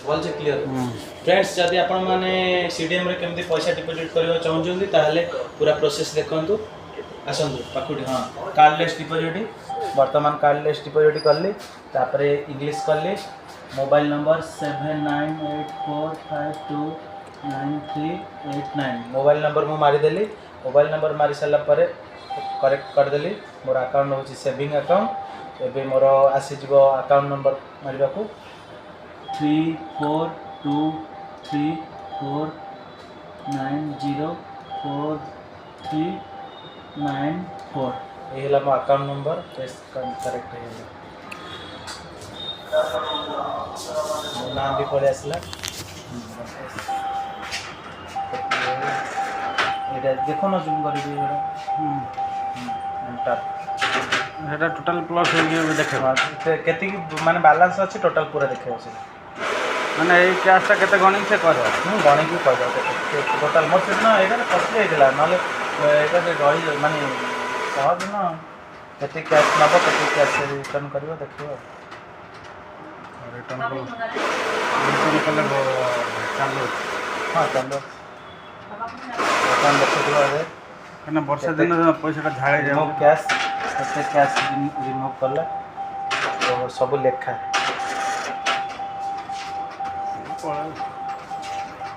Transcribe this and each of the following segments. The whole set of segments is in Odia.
ଭଲସେ କ୍ଲିୟର। ଫ୍ରେଣ୍ଡସ୍, ଯଦି ଆପଣମାନେ ସିଡିଏମ୍ରେ କେମିତି ପଇସା ଡିପୋଜିଟ୍ କରିବାକୁ ଚାହୁଁଛନ୍ତି, ତାହେଲେ ପୁରା ପ୍ରୋସେସ୍ ଦେଖନ୍ତୁ। ଆସନ୍ତୁ ପାଖକୁ। ହଁ, କାର୍ଡ଼ଲେସ୍ ଡିପୋଜିଟ୍। ବର୍ତ୍ତମାନ କାର୍ଡ଼ଲେସ୍ ଡିପୋଜିଟ୍ କଲି, ତାପରେ ଇଂଲିଶ କଲି। Mobile number 7984529389। Mobile number ମୁଁ ମାରିଦେଲି। ମୋବାଇଲ୍ ନମ୍ବର ମାରି ସାରିଲା ପରେ କରେକ୍ଟ କରିଦେଲି। ମୋର ଆକାଉଣ୍ଟ ହେଉଛି ସେଭିଂ ଆକାଉଣ୍ଟ। ଏବେ ମୋର ଆସିଯିବ ଆକାଉଣ୍ଟ ନମ୍ବର ମାରିବାକୁ। 3423490439 4। ଏଇ ହେଲା ମୋ ଆକାଉଣ୍ଟ ନମ୍ବର। ବେଶ, କରେକ୍ଟ ହେଇଗଲା। ମୋ ନାଁ ବି ପଳେଇ ଆସିଲା। ଏଇଟା ଦେଖୁନ, ଜୁମ୍ କରିକି ଏଇଟା। ଏଣ୍ଟର। ସେଟା ଟୋଟାଲ୍ ପ୍ଲସ୍ ହେଇକି ଏବେ ଦେଖେଇବ? ହଁ, କେତିକି ମାନେ ବାଲାନ୍ସ ଅଛି, ଟୋଟାଲ୍ ପୁରା ଦେଖେଇବ ସେଟା। ମାନେ ଏଇ କ୍ୟାସ୍ଟା କେତେ ଗଣିକି ସେ କହିବ? ମୁଁ ଗଣିକି କହିଦେବ କେତେ ଟୋଟାଲ୍। ମୋର ସେଦିନ ଏଇଟାରେ ଫସି ଯାଇଥିଲା, ନହେଲେ ଏଇଟା ରହି ମାନେ ସହଜ ନା। କେତେ କ୍ୟାସ୍ ନେବ, କେତେ କ୍ୟାସ୍ ରିଟର୍ନ କରିବ, ଦେଖିବ ଆଉ। ରିଟର୍ନ କଲେ ଚାଲୁ ଅଛି? ହଁ, ଚାଲୁ। ବର୍ତ୍ତମାନ ଦେଖୁଥିବ ଏବେ। କାହିଁକିନା ବର୍ଷା ଦିନ ପଇସାଟା ଝାଳେଇ ରିମୁଭ୍ ଯାଉଛି। କ୍ୟାସ୍, କେତେ କ୍ୟାସ୍ ରିମୁଭ୍ କଲା, ତ ସବୁ ଲେଖା।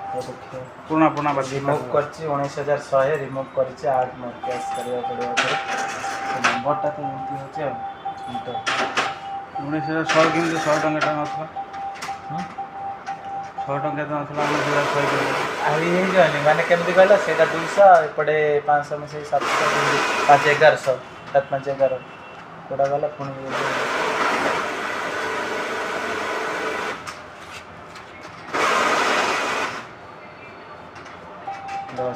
ତ ଦେଖିବ। ପୁରୁଣା ପୁରୁଣା ବାକି। ରିମୁଭ୍ କରିଛି 19,100 ରିମୁଭ୍ କରିଛି। ଆଡ୍ ମୋର କ୍ୟାସ୍ କରିବାକୁ ପଡ଼ିବ ଏଥର। ସେ ନମ୍ବରଟା ତ ଏମିତି ହେଉଛି ଆଉ ଏଣ୍ଟର। 19,100 କେମିତି? 100 ଟଙ୍କାଟା ନଥିଲା। 100 ଟଙ୍କା ତ ନଥିଲା, 19,100 କେମିତି? ଆହୁରି ହେଇଯାଉନି। ମାନେ କେମିତି କହିଲ, ସେଇଟା 200, ଏପଟେ 500 ମିଶେଇ 700, ଯେମିତି 5 1100, 7 5 11, କୋଉଟା ଗଲା ପୁଣି ଇଏ।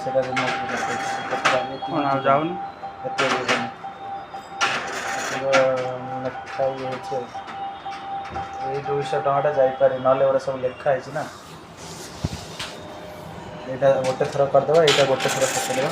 ସେଇଟା ରିମୁଭ୍। କ'ଣ ଆଉ ଯାଉନି? ଏତେ ଯିବନି, ଏତିକ ଲେଖା ଇଏ ହେଇଛି ଆଉ। ଏଇ 200 ଟଙ୍କାଟା ଯାଇପାରେ, ନହେଲେ ଏଗୁଡ଼ା ସବୁ ଲେଖା ହେଇଛି ନା। ଏଇଟା ଗୋଟେ ଥର କରିଦେବା, ଏଇଟା ଗୋଟେ ଥର ପକେଇଦେବା।